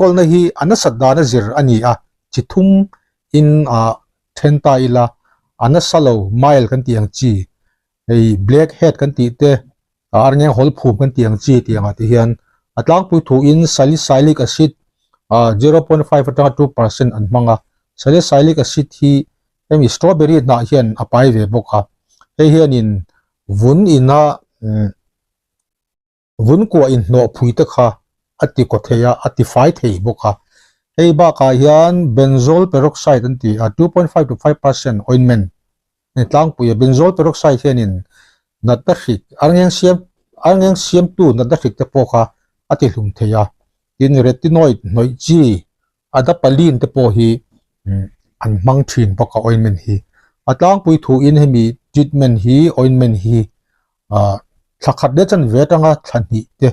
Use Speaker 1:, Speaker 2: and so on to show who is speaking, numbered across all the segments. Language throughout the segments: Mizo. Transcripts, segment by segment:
Speaker 1: Kawlna hi a nasat dana zir a ni a, chi thum in a then ta ila, a nasa lo, mild kan tih ang chi, hei black head kan tih te, arngeng hawl phum kan tih ang chi tih angah te hian a tlangpui thuin salicylic acid 0.5 atanga 2% an hmang a, salicylic acid hi hemi strawberry hnah hian a pai ve bawk a, hei hianin vun ina Vun kuah inhnawh phui te kha a ti kaw thei a, a ti fai thei bawk a. Hei bakah hian benzoyl peroxide an ti a, 2.5 to 5% ointment a ni tlangpui a. Benzoyl peroxide hianin natna hrik, arngeng siam arngeng siamtu natna hrik te pawh kha a ti hlum thei a. Tin, retinoid hnawih chi adapalene te pawh hi an hmang thin bawk a ointment hi. A tlangpui thuin hemi treatment hi ointment hi ah thla khat leh chanve atanga thla hnih te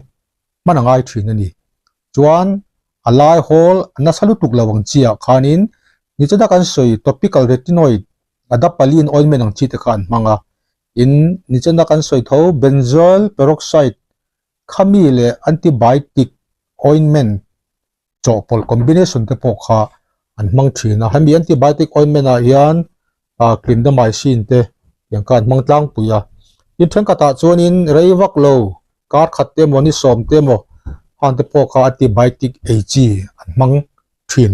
Speaker 1: hman a ngai thin a ni. Chuan a lai hawl a nasa lutuk lo ang chiah khanin nichina kan sawi topical retinoid adapalene ointment ang chi te kha an hmang a. Tin nichina kan sawi tho benzoyl peroxide khami leh antibiotic ointment chawhpawlh combination te pawh kha an hmang thin a hemi antibiotic ointment ah hian ah clindamycin te tiang kha an hmang tlangpui a tin thenkhatah chuanin rei vak lo kar khat te emaw ni sawm te emaw hang te pawh kha antibiotic ei chi an hmang thin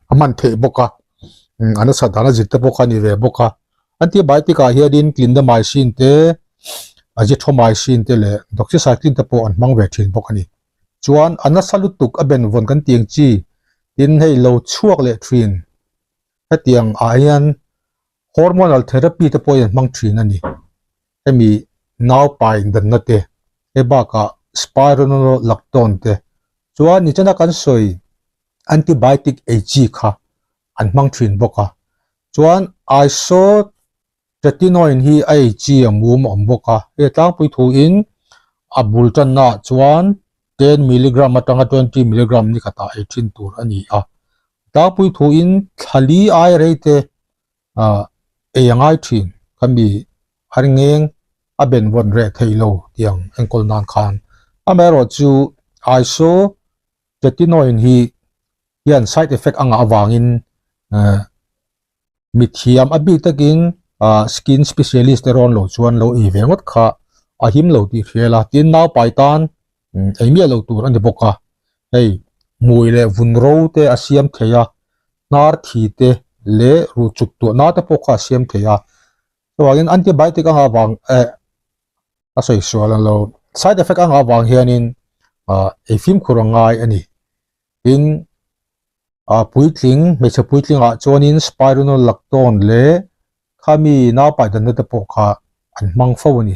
Speaker 1: a hman theih bawk a a nasat dan a zir te pawh kha a ni ve bawk a antibiotic ah hianin clindamycin te azithromycin te leh doxycycline te pawh an hmang ve thin bawk a ni. Chuan a nasa lutuk a benvawn kan tiang chi tin hei lo chhuak leh thin. Hetiang ah hian hormonal therapy te pawh hi an hmang thin a ni. Hemi naupai danna te, hei bakah spironolactone te. Chuan nichana kan sawi antibiotic ei chi kha an hmang thin bawk a. Chuan iso Tretinoin hi a ei chi a mum a awm bawk a, hei tlangpui thuin a bul tannaah chuan ten milligram atanga 20 milligram ni khatah ei thin tur a ni a. Tlangpui thuin thla li ai rei te ei a ngai thin khami a ngeng a ben vawn reh thei lo tiang enkawl nan khan. Amaherawhchu isotretinoin hi hian side effect a ngah avangin Mithiam a bik takin skin specialist te rawn lo chuan lo ei ve ngawt kha a him lo tih hria la. Tin, naupai tan ei miah lo tur a ni bawk a. Hei hmui leh vun ro te a siam thei a, hnar thi te leh ruh chuk tuahna te pawh kha a siam thei a. Chuvangin antibiotic anga vang eh a sawi sual ang lo side effect anga vang hianin ei fimkhur a ngai a ni. Tin, A puitling, hmeichhe puitlingah chuanin spironolactone leh khami naupai danna te pawh kha an hmang fo a ni.